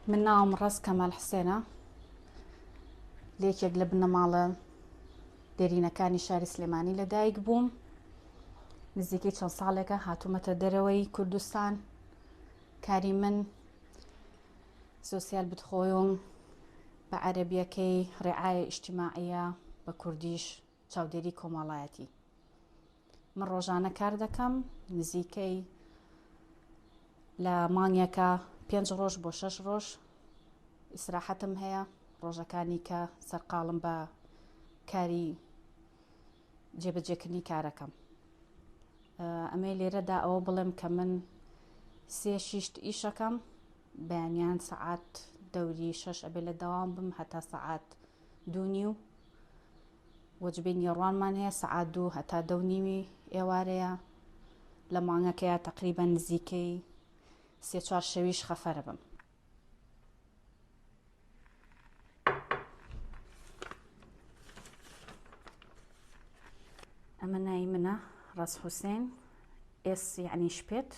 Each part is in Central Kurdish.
من ناوم ڕەز کەمال حسێنە لە یەکێک لە بنەماڵە دێرینەکانی شاری سلێمانی لەدایک بووم نزیکەی چەند ساڵێکە هاتوومەتە دەرەوەی کوردستان کاری من سۆسیال بتخۆیوم بە عەرەبیەکەی ڕعایە ئیجتیماعیە بە کوردیش چاودێری کۆمەڵایەتی من ڕۆژانە کار دەکەم نزیکەی لە مانگێکە پێنج ڕۆژ بۆ شەش ڕۆژ ئیسراحەتم هەیە ڕۆژەکانی کە سەرقاڵم بە کاری جێبەجێکردنی کارەکەم ئەمەی لێرەدا ئەوە بڵێم کە من سێ شیشت ئیشەکەم بەیانیان سەعات دەوری شەش ئەبێ لە دەوام بم هەتا سەعات دوو نیو وەجبەی نیوەڕوانمان هەیە سەعات دوو هەتا دە و نیوی ئێوارەیە لە مانگەکەیا تەقریبەن نزیکەی سێ چوار شەویش خەفەرە بم. ئەمە ناوی منە ڕەز حوسێن ئێس یعنی شپێت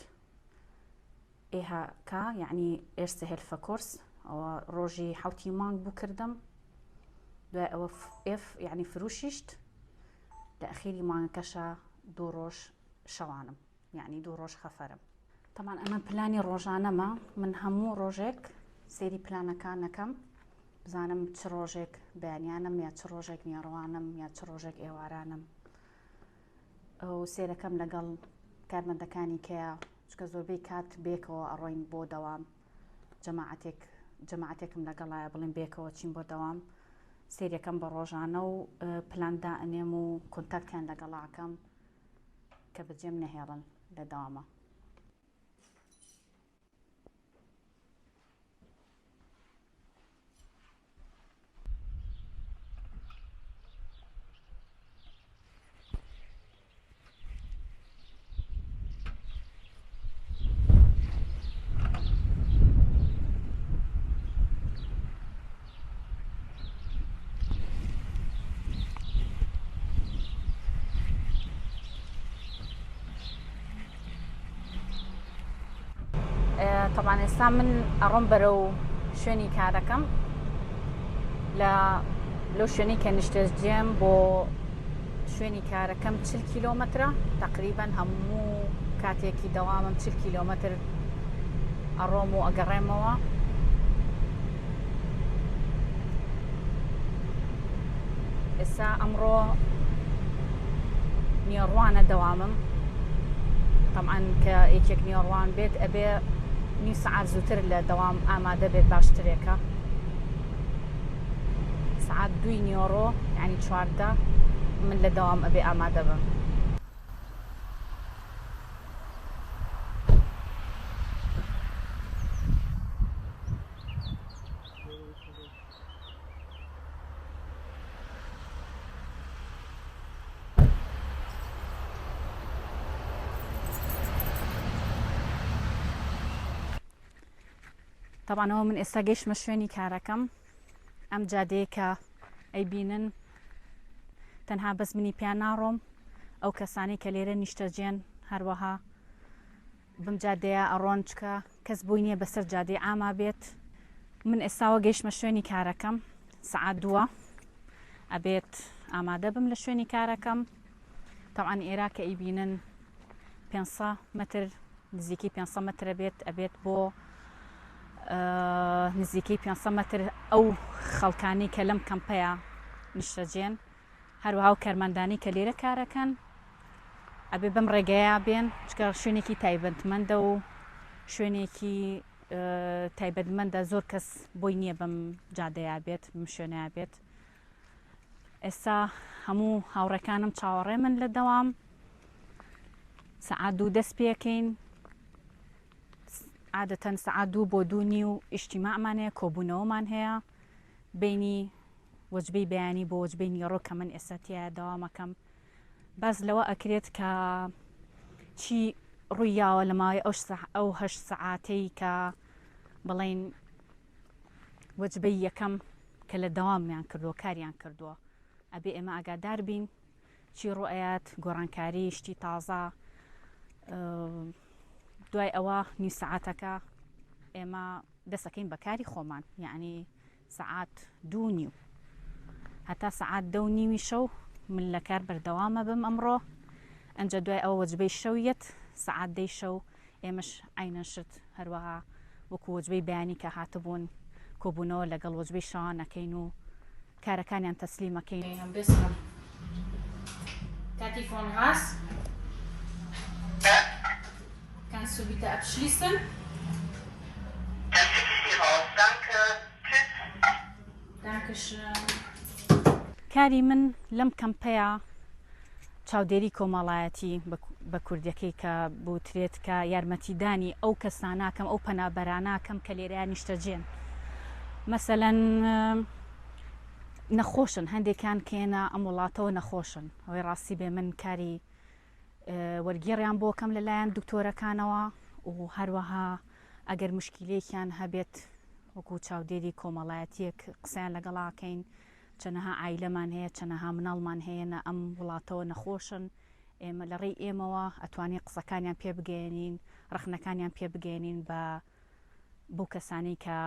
ئێها کا یەعنی ئێرستە هێلفە کۆرس ئەوە ڕۆژی حوتی مانگ بوو کردم دوای ئەوە ئف یعنی فروشیشت لە ئەخیری مانگەکەشە دوو ڕۆژ شەوانم یعنی دوو ڕۆژ خەفەرم تەمان ئەمە پلانی ڕۆژانەمە من هەموو ڕۆژێک سەیری پلانەکانەکەم بزانم چ ڕۆژێک بەیانیانم یا چ ڕۆژێک نیەڕوانم یا چ ڕۆژێک ئێوارانم و سێرەکەم لەگەڵ کارمەندەکانی کەیە چونکە زۆربەی کات بێکەوە ئەڕۆین بۆ دەوام جەماعەتێک جەماعەتێکم لەگەڵایە بڵێن بێکەوە چین بۆ دەوام سێریەکەم بە ڕۆژانە و پلان دائەنێم و کۆنتاکتیان لەگەڵاکەم کە بەجێم نەهێڵن لە دەوامە. تەبان ئێستا من ئەڕۆم بەرەو شوێنی کارەکەم لە لەو شوێنی کە نیشتەجێم بۆ شوێنی کارەکەم 40 کیلۆمەترە تقریبان هەموو کاتێکی دەوامم 40 کیلۆمەتر ئەڕۆم و ئەگەڕێمەوە ئێستا ئەمڕۆ نیەڕوانە دەوامم تەمان کە یەکێک نیەڕوان بێت ئەبێ نیو سەعات زووتر لە دەوام ئامادە بێت باشترێکە سەعات دووی نیۆڕۆ یعنی 14 من لە دەوام ئەبێ ئامادە بم. تەبعەن ئەوە من ئێستا گەیشتمە شوێنی کارەکەم ئەم جادەیە کە ئەیبینن تەنها بەس منی پیا ناڕۆم ئەو کەسانی کە لێرە نیشتەجێن هەروەها بەم جادەیە ئەڕۆن چکە کەس بۆی نییە بەسەر جادەی عاما بێت من ئێستاوە گەیشتمە شوێنی کارەکەم سەعات دووە ئەبێت ئامادە بم لە شوێنی کارەکەم تەوان ئێرا کە ئیبینن 500 متر نزیکەی 500 مترە بێت ئەبێت بۆ نزیکەی 500 متر ئەو خەڵکانی کە لەم کەمپەیە نیشتەجێن هەروەها و کارمەندانی کە لێرە کارەکەن ئەبێ بەم ڕێگەیە بێن چکە شوێنێکی تایبەتمەندە و شوێنێکی تایبەتمەندە زۆر کەس بۆی نییە بەم جادەیە بێت بەم شوێنەیە بێت ئێستا هەموو هاوڕێکانم چاوەڕێ من لە دەوام سەعات دوو دەست پێەکەین عادەتەن سەعات دوو بۆ دوو نیو ئیشتیماعمان هەیە کۆبوونەوەمان هەیە بینی وەجبەی بەیانی بۆ وەجبەی نیوەڕۆ کە من ئێستا تیایا دەوامەکەم باس لەوە ئەکرێت کە چی ڕووی یاوە لە ماوەی ئەو ئەو هەشت سەعاتەی کە بڵین وەجبەی یەکەم کە لە دەوامیان کردووە کاریان کردووە ئەبێ ئێمە ئاگادار بین چی ڕوئەیات گۆڕانکاری شتی تازە دوای ئەوە نیو سەعاتەکە ئێمە. دەسەکەین بە کاری خۆمان یەعنی سەعات دوو نیو هەتا سەعات دە و نیوی شەو من لە کار بەردەوامە بم ئەمڕۆ ئەنجا دوای ئەوە وەجبەی شەو یەت سەعات دەی شەو ئێمەش عەینەن شت هەروەها وەکو وەجبەی بەیانی کە هاتبوون کۆبوونەوە لەگەڵ وەجبەی شەوان ئەکەین و کارەکانیان تەسلیم ئەکەین. Kathi von Haas Kannst du bitte abschließen? Dann schicke ich die raus. Danke. Tschüss. Danke schön. کاری من لەم کەمپەیا چاودێری کۆمەڵایەتی بە کوردیەکەی کە بوترێت کە یارمەتیدانی ئەو کەساناکەم ئەو پەنابەراناکەم کە لێرەیا نیشتەجێن مەسەلەن نەخۆشن هەندێکیان کێنە ئەم وڵاتەوە نەخۆشن ئەوەی ڕاستی بێ من کاری وەرگێڕیان بۆکەم لەلایەن دکتۆرەکانەوە و هەروەها ئەگەر مشکیلەیەکیان هەبێت وەکو چاودێری کۆمەڵایەتیەک قسەیان لەگەڵاکەین چەنەها عایلەمان هەیە چەنەها مناڵمان هەیە نە ئەم وڵاتەوە نەخۆشن ئێمە لە ڕێی ئێمەوە ئەتوانین قسەکانیان پێ بگەیەنین ڕەخنەکانیان پێ بگەیەنین بە بۆ کەسانی کە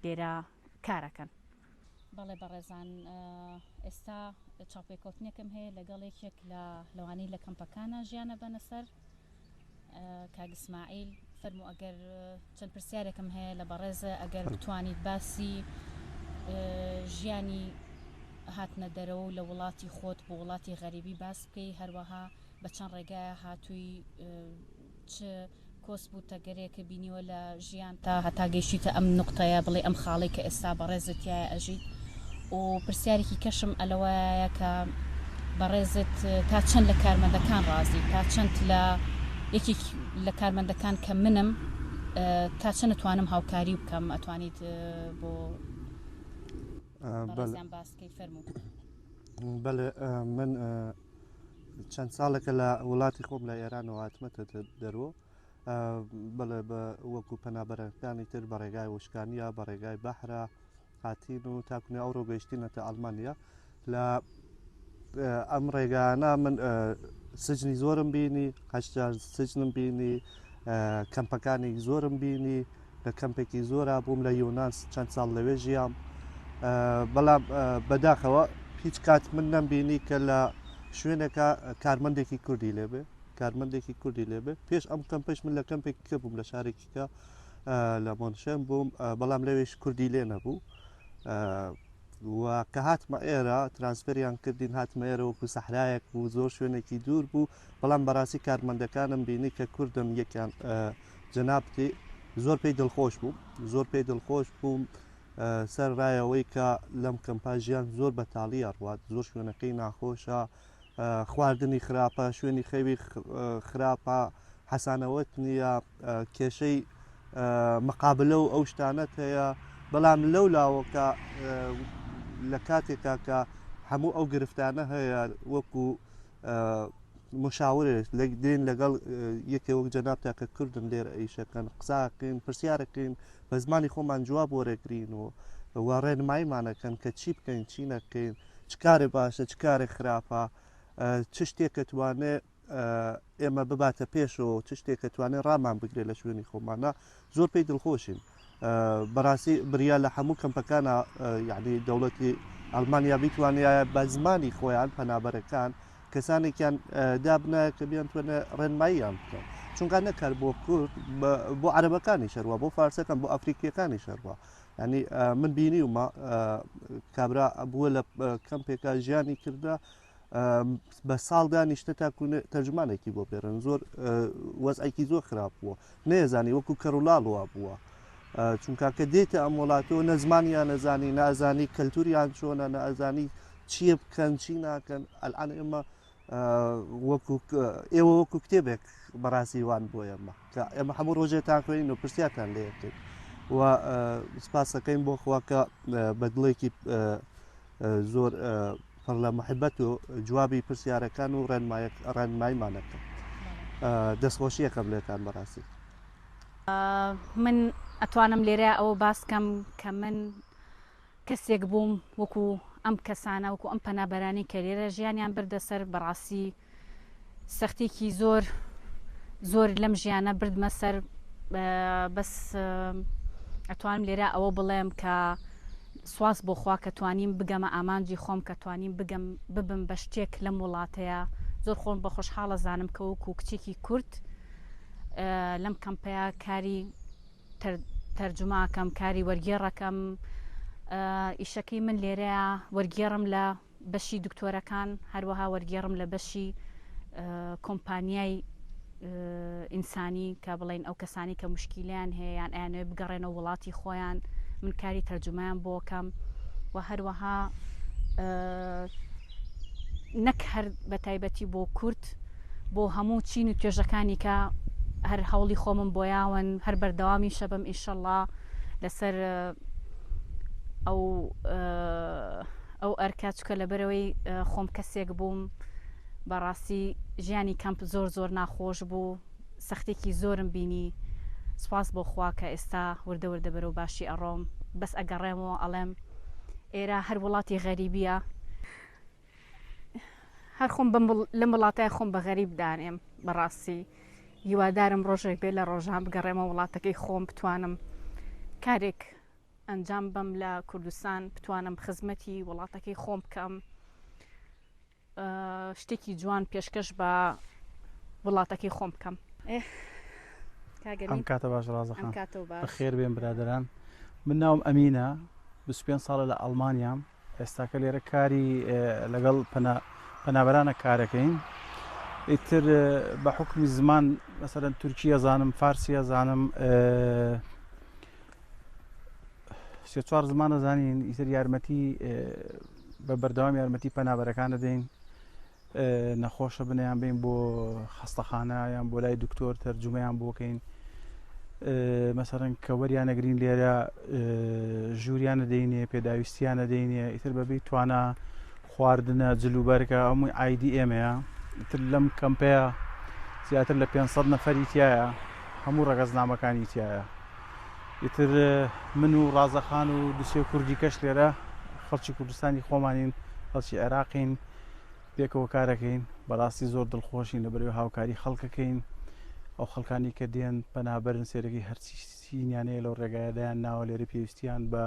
لێرە کارەکەن. بەڵێ بەڕێزان ئێستا چاوپێکەوتنێکم هەیە لەگەڵ یەکێک لە لەوانەی لە کەمپەکانە ژیانە بەنە سەر کاک ئیسماعیل فەرموو ئەگەر چەند پرسیارێکم هەیە لە بەڕێزە ئەگەر بتوانیت باسی ژیانی هاتنە دەرەوە و لە وڵاتی خۆت بۆ وڵاتی غەریبی باس بکەی هەروەها بە چەند ڕێگایە هاتووی چ کۆسپ و تەگەرێکت بینیوە لە ژیانتا هەتا گەیشتیتە ئەم نوقتەیە بڵێ ئەم خاڵەی کە ئێستا بەڕێزت تیایا ئەژیت و پرسیارێکی کەشم ئەلەوەیە کە بەڕێزت تا چەند لە کارمەندەکان ڕازی تا چەند لە یەکێک لە کارمەندەکان کە منم تا چەند توانم هاوکاری بکەم ئەتوانیت بۆ بەڕێزیان باس بکەی فەرموو. بەڵێ من چەند ساڵێکە لە وڵاتی خۆم لە ئێرانەوە هاتمەتە دەرەوە بەڵێ بە وەکو پەنابەرەکانی تر بە ڕێگای وشکانیە بە ڕێگای بەحرە هاتین و تاکونی ئەوڕۆ گەیشتینەتە ئەڵمانیا لە ئەم ڕێگانە من سجنی زۆرم بینی هەشت جار سجنم بینی کەمپەکانی زۆرم بینی لە کەمپێکی زۆرا بووم لە یۆناان چەند ساڵ لەوێ ژیام بەڵام بەداخەوە هیچ کات من نەمبینی کە لە شوێنێکە کارمەندێکی کوردی لێبێ کارمەندێکی کوردی لێبێ پێش ئەم کەمپش من لە کەمپێکی کە بووم لە شارێکی کە لە مۆنشێن بووم بەڵام لەوێش کوردی لێ نەبوو و کە هاتمە ئێرە ترانسفەریان کردین هاتمە ئێرە وەکو سەحرایەک بوو زۆر شوێنێکی دوور بوو بەڵام بەڕاستی کارمەندەکانم بینی کە کوردن یەکیان جەنابتی زۆر پێی دڵخۆش بووم زۆر پێی دڵخۆش بووم سەر ڕایەوەی کە لەم کەمپا ژیان زۆر بەتاڵی ئەڕوات زۆر شوێنەکەی ناخۆشە خواردنی خراپە شوێنی خەوی خراپە حەسانەوەت نییە کێشەی مقابلە و ئەو شتانەت هەیە بەڵام لەو لاوە کە لە کاتێکا کە هەموو ئەو گرفتانە هەیە وەکو مشاورێک لە دێن لەگەڵ یەکێ وەک جەنابتا کە کوردن لێرە ئیشەکەن قساکەین پرسیارەکەین بە زمانی خۆمان جواب وەرەگرین و و ڕێنماییمانەکەن کە چی بکەین چی نەکەین چ کارێ باشە چ کارێ خراپە چ شتێکە توانێ ئێمە بباتە پێشەوە چ شتێکە توانێ ڕامان بگرێت لە شوێنی خۆمانە زۆر پێی دڵخۆشین بەڕاستی بریا لە هەموو کەمپەکانە یعنی دەوڵەتی ئەڵمانیا بیتوانایە بە زمانی خۆیان پەنابەرەکان کەسانێکیان دابنایە کە بیانتوانێ ڕێنماییان بکەن چونکە نەکار بۆ کورد بۆ عەرەبەکانی شەروە بۆ فارسەکان بۆ ئەفریقیەکانی شەروە ینی من بینیومە کابرا بووە لە کەمپێکا ژیانی کردە بە ساڵ دانیشتە تاکو تەرجمانێکی بۆ پێرن زۆر وەزعێکی زۆر خراپ بووە نەیەزانی وەکو کەڕولاڵ وا بووە چونکە کە دێتە ئەم وڵاتەوە نە زمانیان نەزانی نازانی کەلتوریان چۆنە نەئەزانی چییە بکەن چی ناکەن ئەلان ئێمە وەکو ئێوە وەکو کتێبێک بەڕاستی وان بۆ ئێمە کە ئێمە هەموو ڕۆژێتان خوێنین و پرسیارتان لێ بکەین و سپاسەکەین بۆ خوا کە بە دڵێکی زۆر پڕ لە محبەت و جوابی پرسیارەکان و ڕێنمایمانەکەن دەستخۆشیەکەم لێتان بەڕاستی. من ئەتوانم لێرە ئەوە باس کەم کە من کەسێک بووم وەکو ئەم کەسانە وەکو ئەم پەنابەرانەی کە لێرە ژیانیان بردە سەر بەڕاستی سەختێکی زۆر زۆر لەم ژیانە بردمە سەر بەس. ئەتوانم لێرە ئەوە بڵێم کە سواس بۆ خوا کە توانیم بگەمە ئامانجی خۆم کە توانیم بگەم ببم بە شتێک لەم وڵاتەیە زۆر خۆم بە خۆشحاڵە زانم کە وەکو کچێکی کورد لەم کەمپەیە کاری تەرجوماکەم کاری وەرگێڕەکەم ئیشەکەی من لێرەیە وەرگێڕم لە بەشی دکتۆرەکان هەروەها وەرگێڕم لە بەشی کۆمپانیای ئینسانی کە بڵین ئەو کەسانی کە مشکیلیان هەیە یان ئەیانەوێت بگەڕێنەوە وڵاتی خۆیان من کاری تەرجومەیان بۆکەم و هەروەها نەک هەر بە تایبەتی بۆ کورد بۆ هەموو چین و توێژەکانی کە هەر هەوڵی خۆمم بۆیاون هەر بەردەوامی شەبم ئیشەڵا لەسەر ئەو ئەو ئەرکە چکە لەبەرەوەی خۆم کەسێک بووم بەڕاستی ژیانی کەمپ زۆر زۆر ناخۆش بوو سەختێکی زۆرم بینی سوپاس بۆ خوا کە ئێستا وردە وردە بەرەو باشی ئەڕۆم بەس ئەگەڕێمەوە ئەڵێم ئێرە هەر وڵاتی غەریبیە هەر خۆم لەم وڵاتای خۆم بە غەریب دانێم بەڕاستی هیوادارم ڕۆژێک بێ لە ڕۆژان بگەڕێمە وڵاتەکەی خۆم بتوانم کارێک ئەنجام بەم لە کوردستان بتوانم خزمەتی وڵاتەکەی خۆم بکەم شتێکی جوان پێشکەش بە وڵاتەکەی خۆم بکەم. ئەم کاتە باش ڕازەخان بەخێر بێن برادەران من ناوم ئەمینە 25 ساڵە لە ئەڵمانیام ئێستاکە لێرە کاری لەگەڵ پەنابەرانە کارەکەین ئیتر بە حکمی زمان مەسەرەن تورکیە زانم فارسیە زانم سێ چوار زمانە زانین ئیتر یارمەتی بە بەردەوام یارمەتی پەنابەرەکان دەدەین نەخۆشە بنیان بین بۆ خەستەخانە یان بۆ لای دکتۆر تەرجمەیان بۆکەین مەسەرەن کە وەریان نەگرین لێرە ژووریانە دەینێ پێداویستیانە دەینێ ئیتر بەبی توانا خواردنە جلوبەرگە هەمووی ئایدی ئێمەیە ئیتر لەم کەمپەیە زیاتر لە 500 نەفەری تایە هەموو ڕەگەزنامەکانی تایە ئیتر من و ڕازەخان و دوسێ کوردی کەش لێرە خەڵکی کوردستانی خۆمانین خەڵکی عێراقین پێکەوە کارەکەین بەڕاستی زۆر دڵخۆشین لە بەرەوەی هاوکاری خەڵکەکەین ئەو خەڵکانی کە دێن پەنابەرن سێرەکەی هەرچی سینیانەیە لەو ڕێگایە دایان ناوە لێرە پێویستیان بە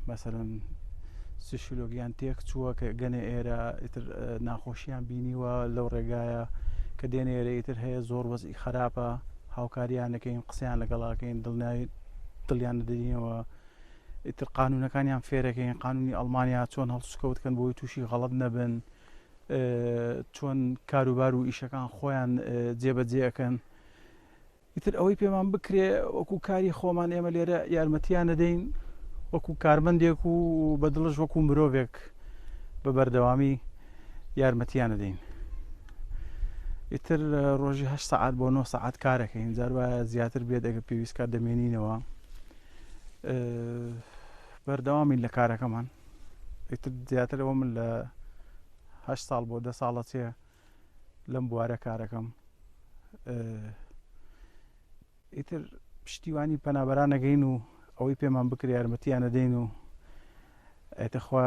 مەسەرەن سشولۆگیان تێک چووە کە گەنێ ئێرە ئیتر ناخۆشیان بینیوە لەو ڕێگایە کە دێنێ ئێرە ئیتر هەیە زۆر وەزی خراپە هاوکاریانەکەین قسەیان لەگەڵاکەین دڵنیای دڵیان دەدەینەوە ئیتر قانونەکانیان فێرەکەین قانونی ئەڵمانیا چۆن هەڵسوکەوت کەن بۆی تووشی غەڵەت نەبن چۆن کاروبار و ئیشەکان خۆیان جێبەجێ ئەکەن ئیتر ئەوەی پێمان بکرێ وەکو کاری خۆمان ئێمە لێرە یارمەتیان دەدەین وەکو کارمەندێک و بە دڵش وەکو مرۆڤێک بە بەردەوامی یارمەتیان دەدەین ئیتر ڕۆژی هه سەعات بۆ 9 سەعات کارەکەین جار وایە زیاتر بێت ئەگە پێویست کات دەمێنینەوە بەردەوامین لە کارەکەمان ئیتر زیاتر ئەوە من لە هه ساڵ بۆ دە ساڵە چێ لەم بوارە کارەکەم ئیتر پشتیوانی پەنابەران نەگەین و ئەوەی پێمان بکرێ یارمەتیان نەدەین و ئەتەخوا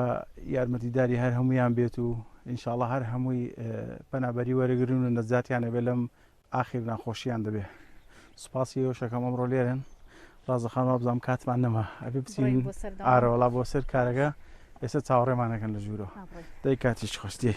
یارمەتیداری هەر هەمویان بێت و ئینشاءڵە هەر هەمووی پەنابەری وەرەگرن و نەجاتیان ئەبێ لەم ئاخیر ناخۆشیان دەبێ سوپاسی ئێوەشەکەم ئەمڕۆ لێرن ڕازەخان وابزانم کاتمان نەما ئەبێ بچین ئارەوەڵا بۆ سەر کارەکە ئێستا چاوەڕێمانەکەن لە ژوورەوە دەی کاتیش خۆش دێ.